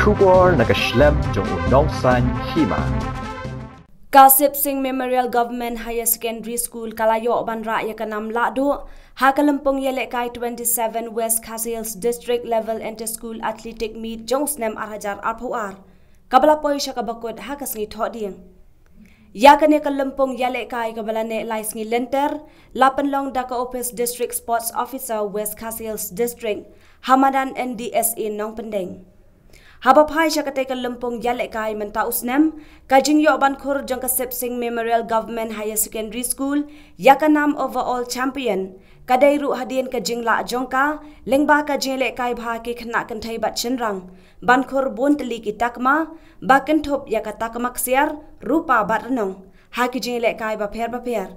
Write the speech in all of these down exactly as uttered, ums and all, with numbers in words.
Khubor na ka shlem jong u nongsan hima. Ka Sip Sing Memorial Government Higher Secondary School ka la ïoh ban rah ïa ka nam lahduh ha ka lympung ïalehkai twenty-seven West Khasi Hills District Level Inter-School Athletic Meet jong u snem ar hajar arphew ar, kaba la poi sha kaba kut ha ka sngi Thohdieng. Ïa kane ka lympung ïalehkai kaba la neh lai sngi lynter la pynlong da ka Office District Sports Officer West Khasi Hills District ha madan N D S A Nongpyndeng. Haba phai sha katei ka lympung ïalehkai mynta u snem, ka jingïoh ban khur jong ka Sip Sing Memorial Government Higher Secondary School ïa ka nam Overall Champion ka dei ruh hadien ka jinglah jong ka lyngba ka jingïalehkai bha ki khynnah kynthei bad shynrang ban khur bun tylli ki takma, ba kynthup ïa ka takma ksiar, rupa bad rnong ha ki jingïalehkai bapher bapher,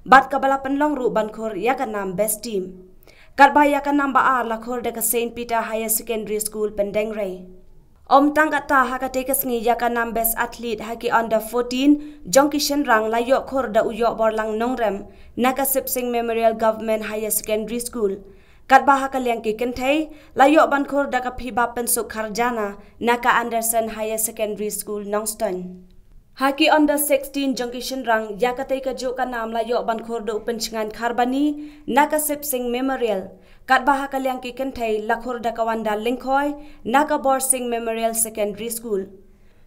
bad kaba la pynlong ruh ban khur ïa ka nam Best Team. Katba ïa ka nam ba ar la khur da ka Saint Peter Higher Secondary School Pyndengrei. Ym tang katta, ha katei ka sngi ïa ka nam Best Athlete ha ki under fourteen jong ki shynrang la ïoh khur da u Ïohborlang Nongrem na ka Sip Sing Memorial Government Higher Secondary School. Katba ha ka liang ki kynthei la ïoh ban khur da ka Phibapynsuk Kharjana na ka Anderson Higher Secondary School Nongstoiñ. Ha ki under sixteen jong ki shynrang, ïa katei kajuh ka nam la ïoh ban khur da u Pynshngaiñ Kharbani na ka Sip Sing Memorial. Katba ha ka liang ki kynthei la khur da ka Wanda Lyngkhoi na ka Borsing Memorial Secondary School.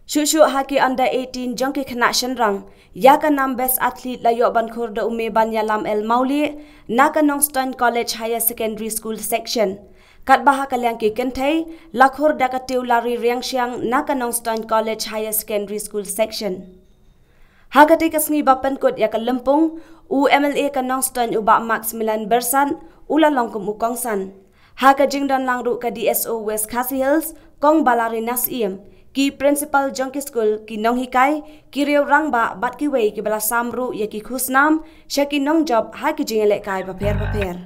Shuh shuh ha ki under eighteen jong ki khynnah shynrang, ïa ka nam Best Athlete la ïoh ban khur da u Mebanïalam L Mawlieh na ka Nongstoiñ College Higher Secondary School Section. Katba ha ka liang ki kynthei la khur da ka Tiewlari Riangsiang na ka Nongstoiñ College Higher Secondary School Section. Ha katei ka sngi ba pynkut ïa ka lympung, u M L A ka Nongstoiñ u Bah Maximilan Bersat u la long kum u kongsan. Ha ka jingdon lang ruh ka D S O West Khasi Hills, Kong Balarina Syiem, ki principal jong ki skul, ki nonghikai, ki riew rangbah bad kiwei kiba la sam ruh ïa ki khusnam sha ki nongjop ha ki jingïalehkai bapher bapher.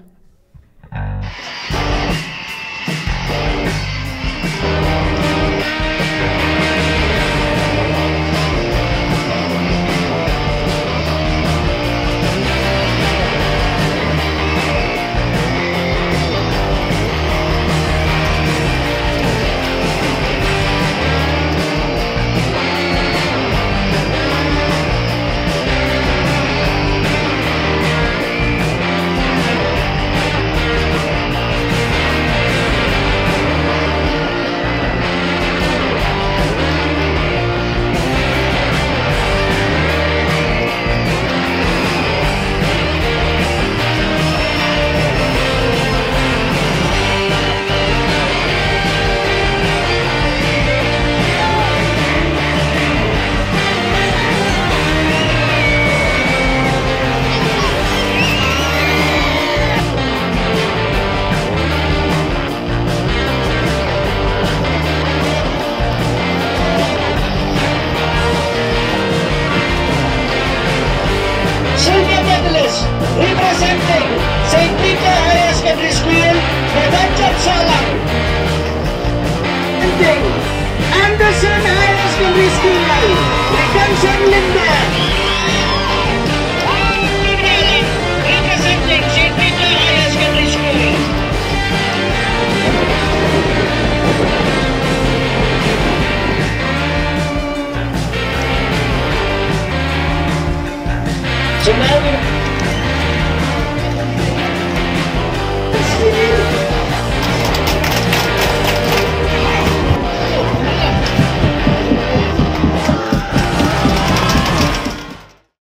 Silver medalist representing Saint Peter Higher Secondary School, Medanchak Sahlang. Representing Anderson Higher Secondary School, Reganson Linde.